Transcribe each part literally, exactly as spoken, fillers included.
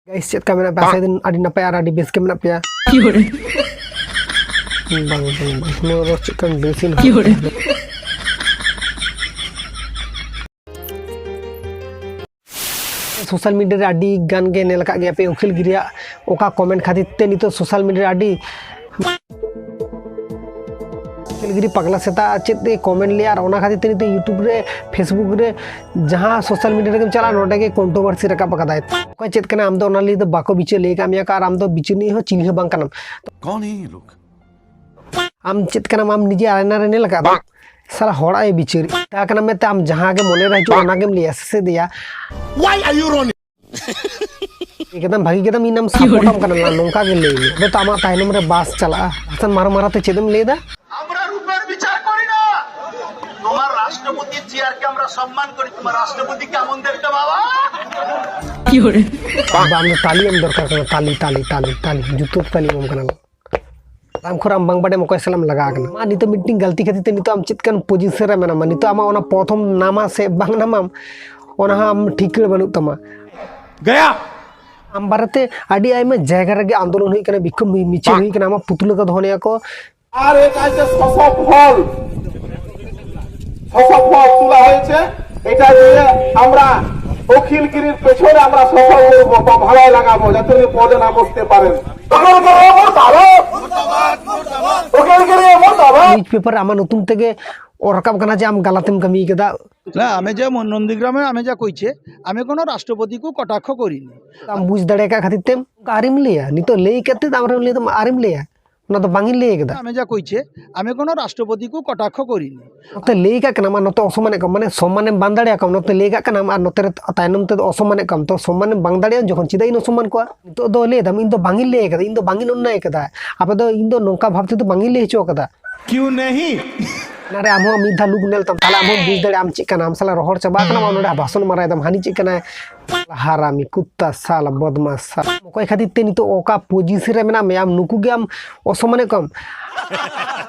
Guys, ᱪᱮᱫ ᱞᱮᱠᱟ ᱢᱮᱱᱟᱜ ᱯᱮᱭᱟ? ᱟᱥᱟᱭ ᱫᱤᱱ ᱟᱹᱰᱤ ᱱᱟᱯᱟᱭ ᱟᱨ ᱟᱹᱰᱤ ᱵᱮᱥ ᱜᱮ ᱢᱮᱱᱟᱜ ᱯᱮᱭᱟ᱾ ᱵᱟᱝ, ᱵᱟᱝ, ᱵᱟᱝ, ᱱᱚᱣᱟ ᱨᱚᱲ ᱪᱮᱫ ᱠᱟᱱ ᱵᱮᱥ ᱤᱧ ᱥᱳᱥᱟᱞ ᱢᱤᱰᱤᱭᱟ ᱨᱮ ᱟᱹᱰᱤ ᱜᱟᱱ ᱜᱮ ᱧᱮᱞ ᱟᱠᱟᱫ ᱜᱮᱭᱟ ᱯᱮ, ᱩᱠᱤᱞ ᱜᱤᱨᱤᱭᱟᱜ ᱚᱠᱟ ᱠᱚᱢᱮᱱᱴ ᱠᱷᱟᱹᱛᱤᱨ ᱛᱮ ᱱᱤᱛᱚᱜ ᱥᱳᱥᱟᱞ ᱢᱤᱰᱤᱭᱟ ᱨᱮ ᱟᱹᱰᱤ ᱩᱠᱤᱞ ᱜᱤᱨᱤ ᱯᱟᱜᱽᱞᱟ ᱥᱮᱛᱟ ᱪᱮᱫ ᱮ ᱠᱚᱢᱮᱱᱴ ᱞᱮᱭᱟ, ᱟᱨ ᱚᱱᱟ ᱠᱷᱟᱹᱛᱤᱨ ᱛᱮ ᱱᱤᱛᱚᱜ YouTube ᱨᱮ, Facebook ᱨᱮ, ᱡᱟᱦᱟᱸ ᱥᱳᱥᱟᱞ ᱢᱤᱰᱤᱭᱟ ᱨᱮᱜᱮᱢ ᱪᱟᱞᱟᱜᱼᱟ, ᱱᱚᱰᱮ ᱜᱮ ᱠᱚᱱᱴᱨᱳᱵᱷᱟᱨᱥᱤ ᱨᱟᱠᱟᱵ ᱟᱠᱟᱫᱟᱭ᱾ ᱚᱠᱚᱭ ᱪᱮᱫ ᱠᱟᱱᱟ ᱟᱢ ᱫᱚ ᱚᱱᱟ ᱞᱟᱹᱜᱤᱫ ᱫᱚ ᱵᱟᱠᱚ ᱵᱤᱪᱟᱹᱨ ᱞᱟᱹᱭ ᱟᱠᱟᱫ ᱢᱮᱭᱟ ᱠᱚ, ᱟᱨ ᱟᱢ ᱫᱚ ᱵᱤᱪᱟᱹᱨ ᱨᱤᱱᱤᱡ ᱦᱚᱸ ᱪᱤᱞᱤ ᱦᱚᱸ ᱵᱟᱝ ᱠᱟᱱᱟᱢ᱾ कौन है ये लोग? ᱟᱢ ᱪᱮᱫ ᱠᱟᱱᱟᱢ? ᱟᱢ ᱱᱤᱡᱮ ᱟᱭᱱᱟ ᱨᱮ ᱧᱮᱞ ᱟᱠᱟᱫ ᱫᱚ? ᱥᱟᱞᱟ ᱦᱚᱲᱟᱜ ᱮ ᱵᱤᱪᱟᱹᱨ ᱛᱟ ᱠᱟᱱᱟ ᱢᱮᱱᱛᱮ ᱟᱢ ᱡᱟᱦᱟᱸ ᱜᱮ ᱢᱚᱱᱮ ᱨᱮ ᱦᱤᱡᱩᱜ ᱚᱱᱟ ᱜᱮᱢ ᱞᱟᱹᱭᱟ, ᱥᱮ ᱪᱮᱫ ᱭᱟ? Why are you running? ᱮᱠᱫᱚᱢ ᱵᱷᱟᱹᱜᱤ ᱠᱮᱫᱟᱢ, ᱤᱧ ᱟᱢ ᱥᱟᱯᱳᱨᱴ ᱟᱢ ᱠᱟᱱᱟ, ᱱᱚᱝᱠᱟ ᱜᱮ ᱞᱟᱹᱭ ᱢᱮ᱾ ᱟᱫᱚ ᱛᱚ ᱟᱢᱟᱜ ᱛᱟᱭᱱᱚᱢ ᱨᱮ ᱵᱟᱥ ᱪᱟᱞᱟᱜᱼᱟ, ᱦᱟᱥᱟᱱ ᱢᱟᱨᱟ ᱢᱟᱨᱟ ᱛᱮ ᱪᱮᱫ ᱮᱢ ᱞᱟᱹᱭ ᱫᱟ? আমরা রূপের বিচার করি না। তোমার রাষ্ট্রপতির চেয়ারকে আমরা সম্মান করি, তোমার রাষ্ট্রপতি কেমন দেখতে বাবা? ᱵᱟᱝ, ᱟᱢ ᱫᱚ ᱛᱟᱞᱤ ᱮᱢ ᱫᱚᱨᱠᱟᱨ ᱠᱟᱱᱟ, ᱛᱟᱞᱤ, ᱛᱟᱞᱤ, ᱛᱟᱞᱤ, ᱛᱟᱞᱤ, ᱡᱩᱛᱟᱹ ᱛᱟᱞᱤ ᱮᱢ ᱠᱟᱱᱟ᱾ ᱟᱢ ᱠᱷᱚᱨ ᱟᱢ ᱵᱟᱝ ᱵᱟᱰᱟᱭᱟᱢ ᱚᱠᱚᱭ ᱥᱟᱞᱟᱜ ᱮᱢ ᱞᱟᱜᱟ ᱟᱠᱟᱱᱟ᱾ ᱢᱟ ᱱᱤᱛᱚᱜ ᱢᱤᱫᱴᱤᱝ ᱜᱟᱞᱛᱤ ᱠᱷᱟᱹᱛᱤᱨ ᱛᱮ ᱱᱤᱛᱚᱜ ᱟᱢ ᱪᱮᱫ ᱠᱟᱱ ᱯᱚᱡᱤᱥᱚᱱ ᱨᱮ ᱢᱮᱱᱟᱢᱟ? ᱱᱤᱛᱚᱜ ᱟᱢᱟᱜ ᱚᱱᱟ ᱯᱨᱚᱛᱷᱚᱢ ᱱᱟᱢᱟ ᱥᱮ ᱵᱟᱝ ᱱᱟᱢᱟᱢ, ᱚᱱᱟ ᱦᱚᱸ ᱟᱢ ᱴᱷᱤᱠᱟᱹ ᱵᱟᱹᱱᱩᱜ ᱛᱟᱢᱟ᱾ ᱜᱟᱭᱟ᱾ ᱟᱢ ᱵᱟᱨᱮᱛᱮ ᱟᱹᱰᱤ ᱟᱭᱢᱟ ᱡᱟᱭᱜᱟ ᱨᱮᱜᱮ ᱟᱱᱫᱳᱞᱚᱱ ᱦᱩᱭ ᱠᱟᱱᱟ, ᱵᱤᱠᱠᱷᱳᱵ ᱢᱤ-, ᱢᱤᱪᱷᱤᱞ ᱦᱩᱭ ᱠᱟᱱᱟ, ᱟᱢᱟᱜ ᱯᱩᱛᱞᱟᱹ ᱠᱚ ᱫᱚᱦᱚᱱᱮᱜᱼᱟ ᱠᱚ, আর এই কাজে শশফল, শশফল তোলা হয়েছে। এটা দিয়ে আমরা অখিল গিরির পেছনে আমরা শশফল করবো বা ভালাই লাগাবো, যাতে উনি পদে না বসতে পারেন। অখিল গিরি মুর্দাবাদ! অখিল গিরি মুর্দাবাদ! নিউজ পেপার আমার নতুন থেকে ও রাকাব ᱠᱟᱱᱟ ᱡᱮ ᱟᱢ ᱜᱟᱞᱟᱛᱮᱢ ᱠᱟᱹᱢᱤ ᱠᱟᱫᱟ᱾ না, আমি যে মন-, নন্দীগ্রামে আমি যা কইছে, আমি কোনো রাষ্ট্রপতিকে কটাক্ষ করিনি। ᱟᱢ ᱵᱩᱡᱽ ᱫᱟᱲᱮ ᱟᱠᱟᱫ ᱠᱷᱟᱹᱛᱤᱨ ᱛᱮ ᱚᱱᱠᱟ ᱟᱨᱮᱢ ᱞᱟᱹᱭᱟ᱾ ᱱᱤᱛᱚᱜ ᱞᱟᱹᱭ ᱠᱟᱛᱮ ᱟᱢ ᱞᱟᱹᱭ ᱫᱟᱢ ᱟᱨᱮᱢ ᱞᱟᱹᱭᱟ᱾ ᱚᱱᱟ ᱫᱚ ᱵᱟᱝᱤᱧ ᱞᱟᱹᱭ ᱠᱟᱫᱟ᱾ আমি যা কইছে, আমি কোনো রাষ্ট্রপতিকে কটাক্ষ করিনি। ᱱᱚᱛᱮ ᱞᱟᱹᱭ ᱠᱟᱜ ᱠᱟᱱᱟᱢ ᱟᱨ ᱱᱚᱛᱮ ᱚᱥᱚᱢᱢᱟᱱᱮᱫ ᱠᱚᱣᱟᱢ, ᱢᱟᱱᱮ ᱥᱚᱢᱢᱟᱱᱮᱢ ᱵᱟᱝ ᱫᱟᱲᱮᱭᱟᱜ ᱠᱟᱱᱟ, ᱱᱚᱛᱮ ᱞᱟᱹᱭ ᱠᱟᱜ ᱠᱟᱱᱟᱢ ᱟᱨ ᱱᱚᱛᱮ ᱨᱮ ᱛᱟᱭᱱᱚᱢ ᱛᱮᱫᱚ ᱚᱥᱚᱢᱢᱟᱱᱮᱫ ᱠᱚᱣᱟᱢ᱾ ᱛᱚ ᱥᱚᱢᱢᱟᱱᱮᱢ ᱵᱟᱝ ᱫᱟᱲᱮᱭᱟᱜᱼᱟ ᱡᱚᱠᱷᱚᱱ ᱪᱮᱫᱟᱜ ᱤᱧ ᱚᱥᱚᱢᱢᱟᱱ ᱠᱚᱣᱟ? ᱱᱤᱛᱚᱜ ᱫᱚ ᱞᱟᱹᱭ ᱫᱟᱢ ᱤᱧ ᱫᱚ ᱵᱟᱝᱤᱧ ᱞᱟᱹᱭ ᱠᱟᱫᱟ, ᱤᱧ ᱫᱚ ᱵᱟᱝᱤᱧ ᱚᱱᱱᱟᱭ ᱠᱟᱫᱟ, ᱟᱯᱮ ᱫᱚ ᱤᱧ ᱫᱚ ᱱᱚᱝᱠᱟ ᱵᱷᱟᱵ ᱛᱮᱫᱚ ᱵᱟᱝᱤᱧ ᱞᱟᱹᱭ ᱦᱚᱪᱚ ᱠᱟᱫᱟ᱾ ᱠᱤᱭᱩ ᱱᱟᱦᱤ? ᱚᱱᱟᱨᱮ ᱟᱢ ᱦᱚᱸ ᱢᱤᱫ ᱫᱷᱟᱣ ᱞᱩᱠ ᱧᱮᱞ ᱛᱟᱢ, ᱛᱟᱦᱞᱮ ᱟᱢ ᱦᱚᱸ ᱵᱩᱡᱽ ᱫᱟᱲᱮᱭᱟᱜᱼᱟ ᱟᱢ ᱪᱮᱫ ᱠᱟᱱᱟ, ᱟᱢ ᱥᱟᱞᱟ ᱨᱚᱦᱚᱲ ᱪᱟᱵᱟ ᱠᱟᱱᱟᱢ, ᱟᱢ ᱱᱚᱰᱮ ᱵᱷᱟᱥᱚᱱ ᱢᱟᱨᱟᱭ ᱫᱟᱢ, ᱦᱟᱹᱱᱤ ᱪᱮᱫ ᱠᱟᱱᱟᱭ, ᱦᱟᱨᱟᱢᱤ, ᱠᱩᱛᱛᱟ, ᱥᱟᱞᱟ, ᱵᱚᱫᱢᱟᱥ, ᱥᱟᱞᱟ᱾ ᱚᱠᱚᱭ ᱠᱷᱟᱹᱛᱤᱨ ᱛᱮ ᱱᱤᱛᱚᱜ ᱚᱠᱟ ᱯᱚᱡᱤᱥᱚᱱ ᱨᱮ ᱢᱮᱱᱟᱜ ᱢᱮᱭᱟ, ᱟᱢ ᱱᱩᱠᱩ ᱜᱮ ᱟᱢ ᱚᱥᱚᱢᱢᱟᱱᱮᱫ ᱠᱚᱣᱟᱢ᱾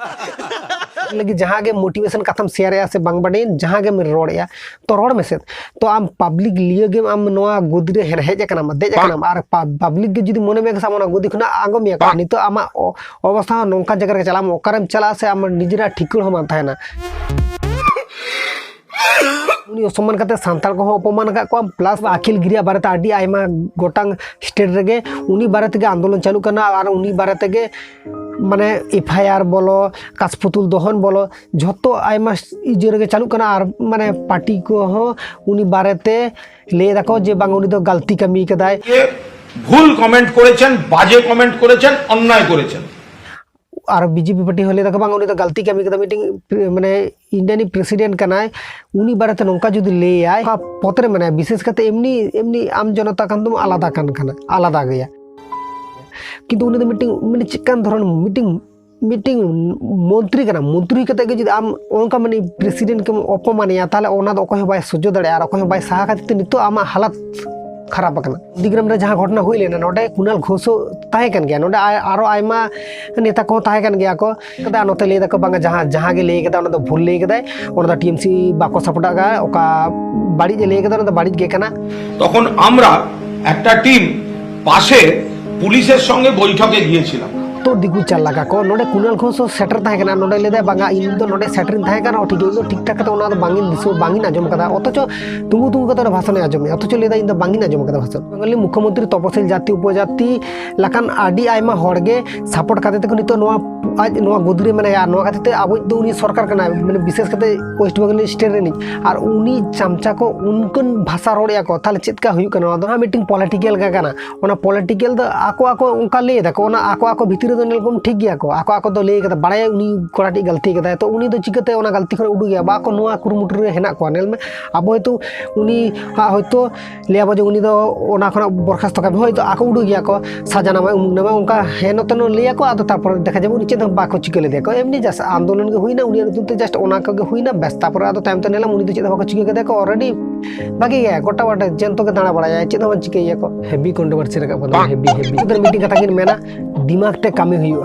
ᱞᱟᱹᱜᱤᱫ ᱡᱟᱦᱟᱸ ᱜᱮ ᱢᱳᱴᱤᱵᱷᱮᱥᱚᱱ ᱠᱟᱛᱷᱟᱢ ᱥᱮᱭᱟᱨᱮᱜᱼᱟ ᱥᱮ ᱵᱟᱝ ᱵᱟᱰᱟᱭᱟᱹᱧ, ᱡᱟᱦᱟᱸ ᱜᱮᱢ ᱨᱚᱲᱮᱜᱼᱟ, ᱛᱚ ᱨᱚᱲ ᱢᱮᱥᱮ᱾ ᱛᱚ ᱟᱢ ᱯᱟᱵᱽᱞᱤᱠ ᱞᱤᱭᱟᱹ ᱜᱮᱢ ᱟᱢ ᱱᱚᱣᱟ ᱜᱚᱫᱤ ᱨᱮ ᱦᱮᱡ ᱟᱠᱟᱱᱟᱢ, ᱫᱮᱡ ᱟᱠᱟᱱᱟᱢ, ᱟᱨ ᱯᱟᱵᱽᱞᱤᱠ ᱜᱮ ᱡᱩᱫᱤ ᱢᱚᱱᱮ ᱢᱮ ᱥᱟᱢ ᱚᱱᱟ ᱜᱚᱫᱤ ᱠᱷᱚᱱᱟᱜ ᱟᱬᱜᱚ ᱢᱮᱭᱟ ᱠᱚ, ᱱᱤᱛᱚᱜ ᱟᱢᱟᱜ ᱚ- ᱚᱵᱚᱥᱛᱷᱟ ᱦᱚᱸ ᱱᱚᱝᱠᱟᱱ ᱡᱟᱭᱜᱟ ᱨᱮᱜᱮ ᱪᱟᱞᱟᱜ ᱟᱢ, ᱚᱠᱟᱨᱮᱢ ᱪᱟᱞᱟᱜᱼᱟ ᱥᱮ ᱟᱢ ᱱᱤᱡᱮᱨᱟᱜ ᱴᱷᱤᱠᱟᱹᱬ ᱦᱚᱸ ᱵᱟᱝ ᱛᱟᱦᱮᱱᱟ᱾ ᱩᱱᱤ ᱚᱥᱚᱢᱢᱟᱱ ᱠᱟᱛᱮ ᱥᱟᱱᱛᱟᱲ ᱠᱚᱦᱚᱸ ᱚᱯᱚᱢᱟᱱ ᱟᱠᱟᱫ ᱠᱚᱣᱟ, ᱯᱞᱟᱥ ᱟᱹᱠᱷᱤᱞ ᱜᱤᱨᱤᱭᱟ ᱵᱟᱨᱮᱛᱮ ᱟᱹᱰᱤ ᱟᱭᱢᱟ ᱜᱚᱴᱟᱝ ᱥᱴᱮᱴ ᱨᱮᱜᱮ ᱩᱱᱤ ᱵᱟᱨᱮ ᱛᱮᱜᱮ ᱟᱱᱫᱳᱞᱚᱱ ᱪᱟᱹᱞᱩᱜ ᱠᱟᱱᱟ, ᱟᱨ ᱩᱱᱤ ᱵᱟᱨᱮ ᱛᱮᱜᱮ ᱢᱟᱱᱮ ᱮᱯᱷ ᱟᱭ ᱟᱨ ᱵᱚᱞᱚ, ᱠᱟᱥᱯᱩᱛᱩᱞ ᱫᱚᱦᱚᱱ ᱵᱚᱞᱚ, ᱡᱷᱚᱛᱚ ᱟᱭᱢᱟ ᱤᱭᱟᱹ ᱨᱮᱜᱮ ᱪᱟᱹᱞᱩᱜ ᱠᱟᱱᱟ᱾ ᱟᱨ ᱢᱟᱱᱮ ᱯᱟᱨᱴᱤ ᱠᱚᱦᱚᱸ ᱩᱱᱤ ᱵᱟᱨᱮᱛᱮ ᱞᱟᱹᱭ ᱫᱟᱠᱚ ᱡᱮ ᱵᱟᱝ, ᱩᱱᱤ ᱫᱚ ᱜᱟᱞᱛᱤ ᱠᱟᱹᱢᱤ ᱠᱟᱫᱟᱭ᱾ কে ভুল কমেন্ট করেছেন, বাজে কমেন্ট করেছেন, অন্যায় করেছেন। ᱟᱨ ᱵᱤᱡᱮᱯᱤ ᱯᱟᱨᱴᱤ ᱦᱚᱸ ᱞᱟᱹᱭ ᱫᱟᱠᱚ ᱵᱟᱝ, ᱩᱱᱤ ᱫᱚ ᱜᱟᱞᱛᱤ ᱠᱟᱹᱢᱤ ᱠᱟᱫᱟ, ᱢᱤᱫᱴᱤᱝ ᱯᱨᱮ- ᱢᱟᱱᱮ ᱤᱱᱰᱤᱭᱟᱱᱤᱡ ᱯᱨᱮᱥᱤᱰᱮᱱᱴ ᱠᱟᱱᱟᱭ, ᱩᱱᱤ ᱵᱟᱨᱮᱛᱮ ᱱᱚᱝᱠᱟ ᱡᱩᱫᱤ ᱞᱟᱹᱭᱟᱭ, ᱚᱠᱟ ᱯᱚᱛ ᱨᱮ ᱢᱮᱱᱟᱭᱟ, ᱵᱤᱥᱮᱥ ᱠᱟᱛᱮ ᱮᱢᱱᱤ ᱮᱢᱱᱤ ᱟᱢ ᱡᱚᱱᱚᱛᱟ ᱠᱷᱟᱱ ᱫᱚᱢ ᱟᱞᱟᱫᱟ ᱠᱟᱱ ᱠᱟᱱᱟ, ᱟᱞᱟᱫᱟ ᱜᱮᱭᱟ᱾ ᱠᱤᱱᱛᱩ ᱩᱱᱤ ᱫᱚ ᱢᱤᱫᱴᱤᱝ ᱢᱟᱱᱮ ᱪᱮᱫᱠᱟᱱ ᱫᱷᱚᱨᱚᱱ ᱢᱤᱫᱴᱤᱝ ᱢᱤᱫᱴᱤᱝ ᱢᱚᱱᱛᱨᱤ ᱠᱟᱱᱟ, ᱢᱚᱱᱛᱨᱤ ᱠᱟᱛᱮ ᱜᱮ ᱡᱩᱫᱤ ᱟᱢ ᱚᱱᱠᱟ ᱢᱟᱱᱮ ᱯᱨᱮᱥᱤᱰᱮᱱᱴ ᱠᱮᱢ ᱚᱯᱚᱢᱟᱱᱮᱭᱟ, ᱛᱟᱦᱚᱞᱮ ᱚᱱᱟ ᱫᱚ ᱚᱠᱚᱭ ᱦᱚᱸ ᱵᱟᱭ ᱥᱚᱡᱽᱡᱚ ᱫᱟᱲᱮᱭᱟᱜᱼᱟ, ᱟᱨ ᱚᱠᱚᱭ ᱦᱚᱸ ᱵᱟᱭ ᱥᱟᱦᱟ ᱠᱷᱟᱹᱛᱤᱨ ᱛᱮ ᱱᱤᱛᱚᱜ ᱟᱢᱟᱜ ᱦᱟᱞᱚᱛ ᱠᱷᱟᱨᱟᱯ ᱟᱠᱟᱱᱟ᱾ ᱱᱚᱱᱫᱤᱜᱨᱟᱢ ᱨᱮ ᱡᱟᱦᱟᱸ ᱜᱷᱚᱴᱚᱱᱟ ᱦᱩᱭ ᱞᱮᱱᱟ, ᱱᱚᱰᱮ ᱠᱩᱱᱟᱞ ᱜᱷᱳᱥ ᱦᱚᱸ ᱛᱟᱦᱮᱸ ᱠᱟᱱ ᱜᱮᱭᱟ, ᱱᱚᱰᱮ ᱟ- ᱟᱨᱚ ᱟᱭᱢᱟ ᱱᱮᱛᱟ ᱠᱚᱦᱚᱸ ᱛᱟᱦᱮᱸ ᱠᱟᱱ ᱜᱮᱭᱟ ᱠᱚ᱾ ᱟᱨ ᱱᱚᱛᱮ ᱞᱟᱹᱭ ᱫᱟᱠᱚ ᱵᱟᱝᱟ, ᱡᱟᱦᱟᱸ ᱡᱟᱦᱟᱸ ᱜᱮ ᱞᱟᱹᱭ ᱠᱟᱫᱟ ᱚᱱᱟ ᱫᱚ ᱵᱷᱩᱞ ᱞᱟᱹᱭ ᱠᱟᱫᱟᱭ, ᱚᱱᱟ ᱫᱚ ᱴᱤ ᱮᱢ ᱥᱤ ᱵᱟᱠᱚ ᱥᱟᱯᱚᱨᱴ ᱟᱠᱟᱫᱟ, ᱚᱠᱟ ᱵᱟᱹᱲᱤᱡ ᱮ ᱞᱟᱹᱭ ᱠᱟᱫᱟ ᱚᱱᱟ ᱫᱚ ᱵᱟᱹᱲᱤᱡ ᱜᱮ ᱠᱟᱱᱟ᱾ তখন আমরা একটা টিম পাশে পুলিশের সঙ্গে বৈঠকে গিয়েছিলাম। ᱛᱚ ᱫᱤᱠᱩ ᱪᱟᱞ ᱞᱟᱜᱟ ᱠᱚ, ᱱᱚᱰᱮ ᱠᱩᱱᱟᱞ ᱜᱷᱳᱥ ᱦᱚᱸ ᱥᱮᱴᱮᱨ ᱛᱟᱦᱮᱸ ᱠᱟᱱᱟ᱾ ᱱᱚᱰᱮ ᱞᱟᱹᱭ ᱫᱟᱭ ᱵᱟᱝᱟ, ᱤᱧ ᱫᱚ ᱱᱚᱰᱮ ᱥᱮᱴᱮᱨᱤᱧ ᱛᱟᱦᱮᱸ ᱠᱟᱱᱟ, ᱴᱷᱤᱠ ᱜᱮᱭᱟ, ᱤᱧ ᱫᱚ ᱴᱷᱤᱠ ᱴᱷᱟᱠ ᱠᱟᱛᱮ ᱚᱱᱟ ᱫᱚ ᱵᱟᱝᱤᱧ ᱫᱤᱥᱟᱹ, ᱵᱟᱝᱤᱧ ᱟᱸᱡᱚᱢ ᱠᱟᱫᱟ᱾ ᱚᱛᱷᱚᱪᱚ ᱛᱩᱸᱜᱩ ᱛᱩᱸᱜᱩ ᱠᱟᱛᱮ ᱚᱱᱟ ᱵᱷᱟᱥᱚᱱᱮ ᱟᱸᱡᱚᱢᱮᱜᱼᱟ, ᱚᱛᱷᱚᱪᱚ ᱞᱟᱹᱭ ᱫᱟᱭ ᱤᱧ ᱫᱚ ᱵᱟᱝᱤᱧ ᱟᱸᱡᱚᱢ ᱠᱟᱫᱟ ᱵᱷᱟᱥᱚᱱ᱾ ᱵᱟᱝᱟᱞᱤ ᱢᱩᱠᱷᱭᱚᱢᱚᱱᱛᱨᱤ ᱛᱚᱯᱚᱥᱤᱞ ᱡᱟᱹᱛᱤ ᱩᱯᱚᱡᱟᱹᱛᱤ ᱞᱮᱠᱟᱱ ᱟᱹᱰᱤ ᱟᱭᱢᱟ ᱦᱚᱲ ᱜᱮ ᱥᱟᱯᱳᱨᱴ ᱠᱟᱛᱮ ᱛᱮᱠᱚ ᱱᱤᱛᱚᱜ ᱱᱚᱣᱟ ᱟᱡ ᱱᱚᱣᱟ ᱜᱚᱫᱤ ᱨᱮ ᱢᱮᱱᱟᱭᱟ, ᱟᱨ ᱱᱚᱣᱟ ᱠᱷᱟᱹᱛᱤᱨ ᱛᱮ ᱟᱵᱚᱭᱤᱡ ᱫᱚ ᱩᱱᱤ ᱥᱚᱨᱠᱟᱨ ᱠᱟᱱᱟᱭ, ᱢᱟᱱᱮ ᱵᱤᱥᱮᱥ ᱠᱟᱛᱮ ᱳᱭᱮᱥᱴ ᱵᱮᱝᱜᱚᱞ ᱥᱴᱮᱴ ᱨᱤᱱᱤᱡ, ᱟᱨ ᱩᱱᱤ ᱪᱟᱢᱪᱟ ᱠᱚ ᱩᱱᱠᱟᱹᱱ ᱵᱷᱟᱥᱟ ᱨᱚᱲᱮᱜᱼᱟ ᱠᱚ, ᱛᱟᱦᱚᱞᱮ ᱪᱮᱫ ᱠᱟ ᱦᱩᱭᱩᱜ ᱠᱟᱱᱟ? ᱱᱚᱣᱟ ᱫᱚ ᱦᱟᱸᱜ ᱢᱤᱫᱴᱤᱝ ᱯᱚᱞᱤᱴᱤᱠᱮᱞ ᱜᱮ ᱠᱟᱱᱟ᱾ ᱚᱱᱟ ᱯᱚᱞᱤᱴᱤᱠᱮᱞ ᱫᱚ ᱟᱠᱚ ᱟᱠᱚ ᱚᱱᱠᱟ ᱞᱟᱹᱭ ᱫᱟᱠᱚ, ᱚᱱᱟ ᱟᱠᱚ ᱟᱠᱚ ᱵᱷᱤᱛᱤᱨ ᱨᱮᱫᱚ ᱧᱮᱞ ᱠᱚᱢ ᱴᱷᱤᱠ ᱜᱮᱭᱟ ᱠᱚ, ᱟᱠᱚ ᱟᱠᱚ ᱫᱚ ᱞᱟᱹᱭ ᱠᱟᱫᱟ, ᱵᱟᱲᱟᱭᱟ ᱩᱱᱤ ᱠᱚᱲᱟ ᱴᱤᱡ ᱜᱟᱹᱞᱛᱤ ᱠᱟᱫᱟᱭ, ᱛᱚ ᱩᱱᱤ ᱫᱚ ᱪᱤᱠᱟᱹᱛᱮ ᱚᱱᱟ ᱜᱟᱹᱞᱛᱤ ᱠᱷᱚᱱ ᱩᱰᱩᱠᱮᱭᱟ? ᱵᱟ ᱟᱠᱚ ᱱᱚᱣᱟ ᱠᱩᱨᱩᱢᱩᱴᱩ ᱨᱮ ᱦᱮᱱᱟᱜ ᱠᱚᱣᱟ, ᱧᱮᱞ ᱢᱮ, ᱟᱵᱚ ᱦᱚᱭᱛᱳ ᱩᱱᱤ ᱦᱟᱸᱜ ᱦᱚᱭᱛᱳ ᱞᱟᱹᱭᱟᱵᱚ ᱡᱮ ᱩᱱᱤ ᱫᱚ ᱚᱱᱟ ᱠᱷᱚᱱᱟᱜ ᱵᱚᱨᱠᱷᱟᱥᱛᱚ ᱠᱟᱭ ᱢᱮ, ᱦᱳᱭᱛᱳ ᱟᱠᱚ ᱩᱰᱩᱠᱮᱭᱟ ᱠᱚ, ᱥᱟᱡᱟᱱᱟᱢᱟᱭ, ᱩᱢᱩᱠ ᱱᱟᱢᱟᱭ, ᱚᱱᱠᱟ ᱦᱮᱱᱚ ᱛᱮᱱᱚ ᱞᱟᱹᱭᱟᱠᱚ, ᱟᱫᱚ ᱛᱟᱨᱯᱚᱨᱮ ᱫᱮᱠᱷᱟ ᱡᱟᱵᱚ ᱩᱱᱤ ᱪᱮᱫ ᱦᱚᱸ ᱵᱟᱠᱚ ᱪᱤᱠᱟᱹ ᱞᱮᱫᱮᱭᱟ ᱠᱚ, ᱮᱢᱱᱤ ᱡᱟᱥ ᱟᱱᱫᱳᱞᱚᱱ ᱜᱮ ᱦᱩᱭᱱᱟ, ᱩᱱᱤᱭᱟᱜ ᱧᱩᱛᱩᱢ ᱛᱮ ᱡᱟᱥᱴ ᱚᱱᱟ ᱠᱚᱜᱮ ᱦᱩᱭᱱᱟ, ᱵᱮᱥ, ᱛᱟᱨᱯᱚᱨᱮ ᱟᱫᱚ ᱛᱟᱭᱚᱢ ᱛᱮ ᱧᱮᱞᱟᱢ ᱩᱱᱤ ᱫᱚ ᱪᱮᱫ ᱦᱚᱸ ᱵᱟᱠᱚ ᱪᱤᱠᱟᱹ ᱠᱮᱫᱮᱭᱟ ᱠᱚ, ᱚᱞᱨᱮᱰᱤ ᱵᱷᱟᱜᱮ ᱜᱮᱭᱟ, ᱜᱚᱴᱟ ᱜᱚᱴᱟ ᱡᱮᱱᱛᱚ ᱜᱮ ᱫᱟᱬᱟ ᱵᱟᱲᱟᱭᱟᱭ, ᱪᱮᱫ ᱦᱚᱸ ᱵᱟᱝ ᱪᱤᱠᱟᱹᱭᱮᱭᱟ ᱠᱚ᱾ ᱦᱮᱵᱤ ᱠᱚᱱᱴᱨᱳᱵᱷᱟᱨᱥᱤ ᱨᱟᱠᱟᱵ ᱠᱟᱱᱟ, ᱦᱮᱵᱤ ᱦᱮᱵᱤ᱾ ᱢᱤᱫᱴᱤᱡ ᱠᱟᱛᱷᱟ ᱜᱤᱧ ᱢᱮᱱᱟ, ᱫᱤᱢᱟᱜᱽ ᱛᱮ ᱠᱟᱹᱢᱤ ᱦᱩᱭᱩᱜᱼᱟ᱾